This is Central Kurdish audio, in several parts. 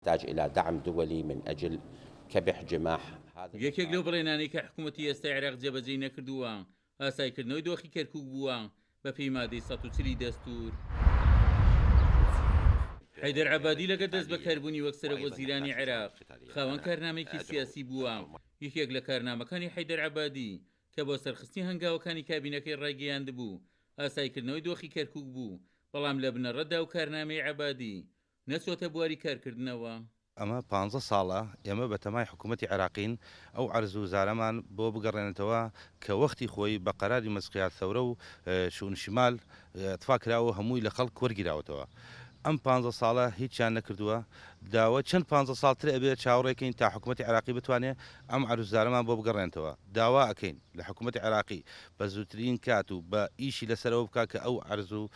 تحتاج الى دعم دولی من اجل کبح جماح هذا یەکێک لەو بەڵێنانەی کە حکومەتی ئێستای عێراق جێبەجێی نەکردووە، ئاساییکردنەوەی دۆخی کەرکوک بووە بەپێی مادەی 140 ی دەستوور. حەیدەر عەبادی لەگەڵ دەستبەکاربوونی وەک سەرۆکوەزیرانی عێراق، خاوەن کارنامەیەکی سیاسی بووە، یەکێک لە کارنامەکانی حەیدەر عەبادی کە بۆ سەرخستنی هەنگاوەکانی کابینەکەی ڕایگەیاندبوو، ئاساییکردنەوەی دۆخی کەرکوک بوو، بەڵام لە بنەڕەتدا و کارنامەی عەبادی نەچۆتە بواری کارکردنەوە. ئەمە پانزە ساڵە ئێمە بە تەمای حکوومەتی عێراقین ئەو عەرز و زارەمان بۆ بگەڕێنێتەوە کە وەختی خۆی بە قەراری مەزقیات ثەورە و شئون شمال ئیتفا کراوە و هەمووی لە خەڵک وەرگیراوەتەوە. ئەم پانزە ساڵە هیچیان نەکردووە. داوە چەند پانزە ساڵ تر ئەبێ چاوەڕێ کەین تا حکوومەتی عێراقی بتوانێ ئەم عەرز و زارەمان بۆ بگەڕێنێتەوە. داوا ئەکەین لە حکوومەتی عێراقی بە زووترین کات و بە ئیشی لەسەرەوە بکا کە ئەو عەرز و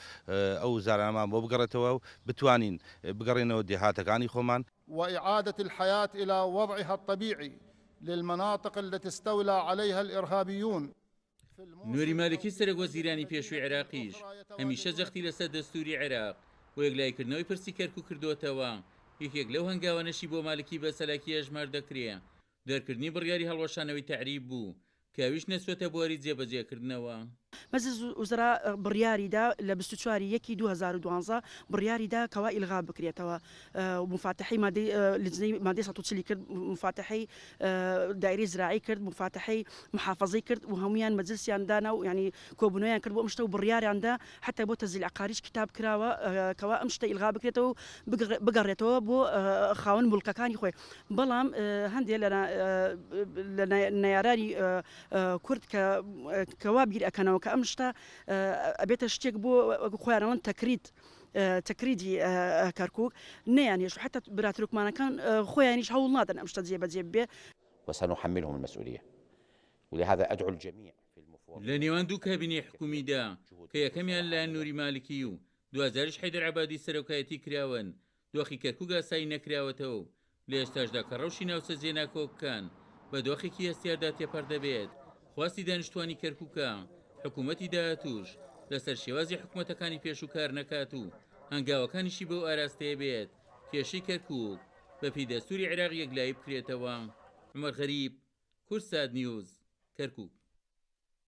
ئەو زارانەمان بۆ بگەڕێتەوە و بتوانین بگەڕێینەوە دێهاتەکانی خۆمان. وإعادة الحياة إلى وضعها الطبيعي للمناطق التي استولى عليها الإرهابيون في الموصل نوری مالکی سەرۆک وەزیرانی پێشووی عێراقیش هەمیشە جەختی لەسەر دەستووری عێراق بۆ یەکلاییکردنەوەی پرسی کەرکوک کردۆتەوە، یەکێک لەو هەنگاوانەشی بۆ مالکی بە چالاکی ئەژمار دەکرێ دەرکردنی بڕیاری هەڵوەشانەوەی تەعریب بوو کە ئەویش نەچووەتە بواری جێبەجێکردنەوە. مەجلس وزرا بڕیاری دا لە 24 ی یەکی 2012 بڕیاری دا کەوا ئیلغا بکرێتەوە و موفاتەحەی مادەی لجنەی مادەی 140 ی کرد موفاتەحەی دایرەی زراعی کرد موفاتەحەی محافەزەی کرد و هەموویان مەجلسیان دانا و یانی کۆبوونەوەیان کرد بۆ ئەم شتە و بڕیاریان دا حەتا بۆ تەسجیل عەقاریش کیتاب کراوە کەوا ئەم شتە ئیلغا بکرێتەوە و بگەڕێتەوە بۆ خاوەن موڵکەکانی خۆی بەڵام هەندێ لە نەیارانی کورد کە کە وا بیر ئەکەنەوە کە ئەم شتە ئەبێتە شتێک بۆ خۆیان ئەڵێن تەکرید تەکریدی کەرکوک نەیانهێشت حتا برا تورکمانەکان خۆیانیش هەوڵ نادەن ئەم شتە جێبەجێ ببێ. وسنحملهم المسئولیە ولهذا ادعو الجمیع فی المفوضیە لە نێوان دوو کابینەی حکومیدا کە یەکەمیان لەلایەن نوری مالکی و دواجاریش حەیدەر عەبادی سەرۆکایەتی کراون، دۆخی کەرکوک ئاسایی نەکراوەتەوە و لە ئێستاشدا کە ڕەوشی ناوچە جێناکۆکەکان بە دۆخێکی هەستیاردا تێپەڕ دەبێت، خواستی دانیشتوانی کەرکوکە حکومەتی داهاتووش لەسەر شێوازی حکومەتەکانی پێشوو کار نەکات و هەنگاوەکانیشی بەو ئاراستەیە بێت کێشەی کەرکوک بەپێی دەستوری عێراق یەکلایی بکرێتەوە. عومەر غەریب، کوردسات نیوز، کەرکوک.